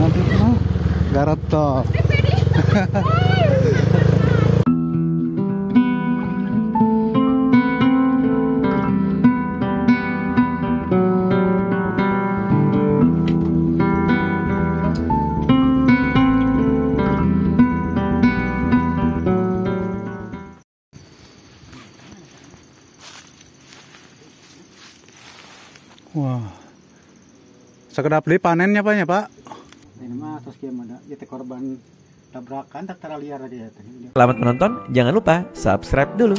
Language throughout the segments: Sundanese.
Aduh, Garot toh. Wah, sekedap deui panennya Pak ya Pak? Ini mah tos kieu mah ieu teh korban tabrakan tara liar aja ya teh. Selamat menonton, jangan lupa subscribe dulu.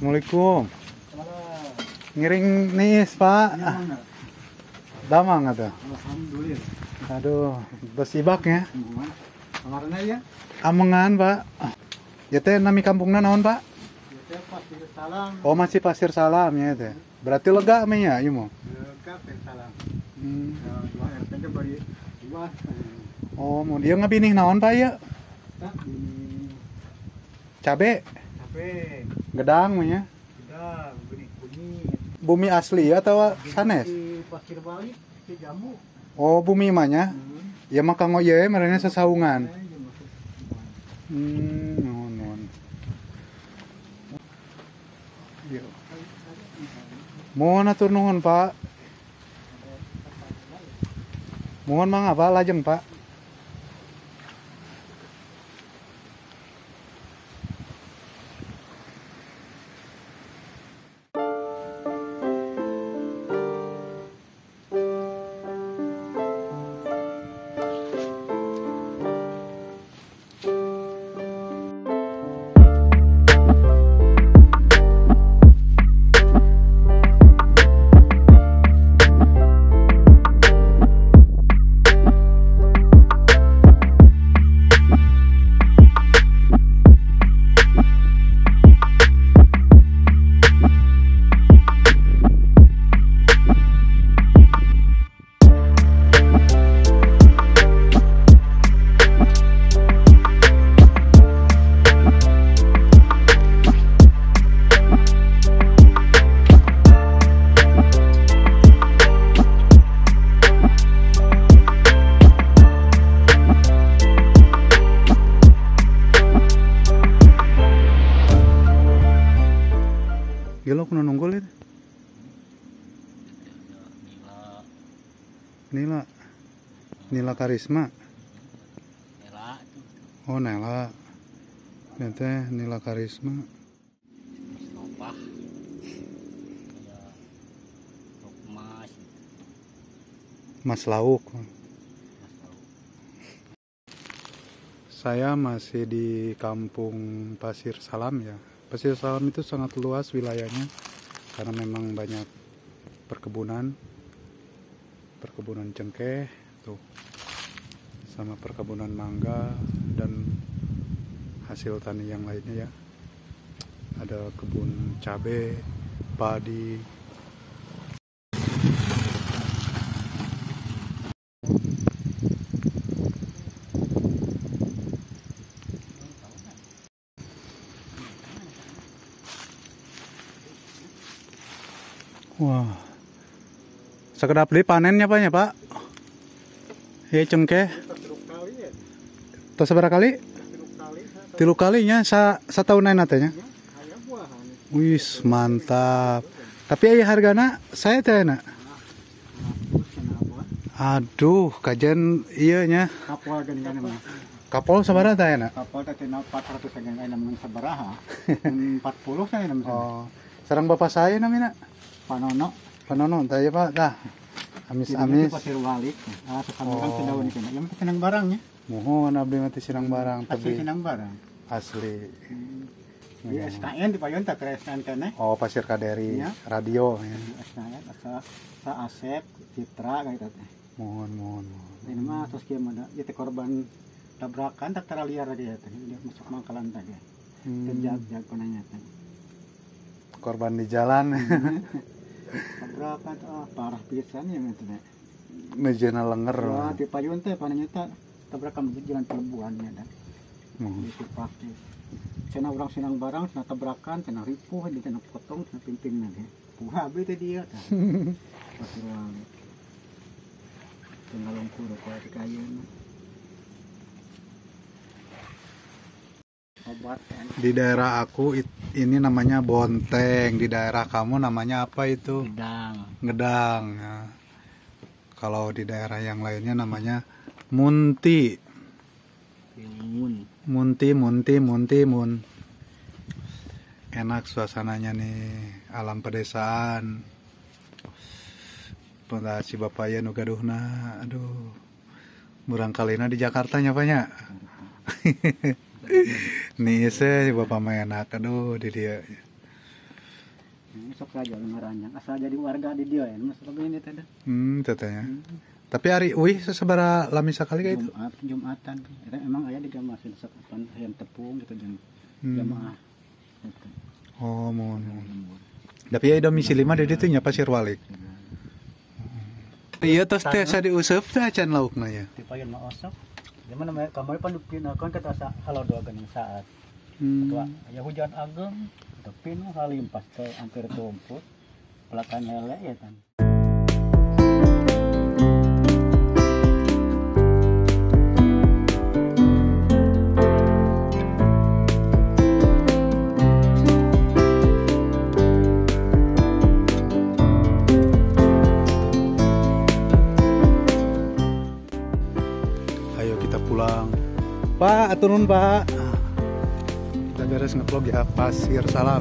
Assalamualaikum. Ngiring nis Pak. Damang atau? Alhamdulillah. Aduh, besibak ya. Kamarna ya? Amengan Pak. Ya teh nami kampungna naon Pak? Ya teh Pasir Salam. Oh masih Pasir Salam ya teh. Berarti lega mah ya ieu mah. Lega Pasir Salam. Dua RT ge bari dua. Oh, mau dia ngabinih naon Pak ya? Cabe. Cabe. Gedang mah ya. Gedang, benih kunyit. Bumi asli ya atau sanes? Di Pasir Balik, di Jambu. Oh, bumi mah nya. Ya mah kanggo ieu merenya sesaungan. Nuhun nuhun. Yo. Mohon atur nuhun, Pak. Mohon mangga Pak, lajeng Pak. Gila kuno nunggul itu. Nila. Nila Karisma. Nela itu. Oh, Nela. Ini teh Nila Karisma. Nopah. Mas. Mas Lauk. Saya masih di kampung Pasir Salam ya. Pasir Salam itu sangat luas wilayahnya. Karena memang banyak perkebunan. Perkebunan cengkeh tuh. Sama perkebunan mangga dan hasil tani yang lainnya ya. Ada kebun cabe, padi. Wah, sekedap beli panennya Pak ya Pak? Ya cengkeh. Terus seberapa kali? 3 kalinya, satahunan natenya. Wih, mantap. Tapi ayah hargana saya teh enak. Aduh, kajian iya nya. Kapol gini mah. Kapol sabaraha teh enak? Kapol teh 400 gini namun sabaraha. 40 saya namun. Oh, sareng bapak saya namina. Panono. Panono, tah ya Pak, tah. Amis-amis. Pasir Walik. Ah, oh. Senang ini. Yang senang barangnya. Mohon abdi mah teh sinang barang tapi sinang barang. Asli. Di SKN di payun tak SKN keneh. Oh, Pasir Kaderi, ya. Radio ya. SKN asa sa Asep, Citra kayak gitu teh. Mohon, mohon. Ini mah terus kieu mah ieu teh korban tabrakan tak terliar lagi ya teh. Dia masuk mangkalan teh. Terjag-jag pananya teh. Korban di jalan. Tabrakan oh, parah pisan ya teh. Mejana lenger. Wah, di payun teh pananya teh tabrakan di jalan pelebuhan ya dah. Itu pasti. Cenah urang sinang barang, cenah tabrakan, cenah ripuh, di cenah potong, cenah pimpin nanti. Puha abi teh dia tah. Pasir Walik. Tinggal longkur ku kayeuna. Obat kan. Di daerah aku ini namanya bonteng, di daerah kamu namanya apa itu? Gedang. Gedang. Ya. Kalau di daerah yang lainnya namanya munti. Mun. Munti, munti, munti, mun. Enak suasananya nih, alam pedesaan. Punta si bapak ya nu gaduhna, aduh. Murang kalina di Jakarta nya Pak nya. Nih si bapak mah enak, aduh di dia. Sok saja ngaranjang, asal jadi warga di dia ya, masalah ini teh. Tetehnya. Tapi hari uih sesebara lami sekali kayak itu. Jumatan. Itu emang aya digamasin sok pan hayam tepung gitu jeung jamaah. Gitu. Oh, mohon. Tapi ya domisili mah di ditu nya Pasir Walik. Iya tos teh asa diuseup teh acan laukna ya. Ti payun mah osok. Zaman namanya kamari pan dipinakeun ka asa halodo geuning saat. Tua aya hujan ageng, tapi nu halimpas teh hampir tumput. Pelakan hele ya kan. Pak, turun Pak. Kita beres ngevlog ya, Pasir Salam.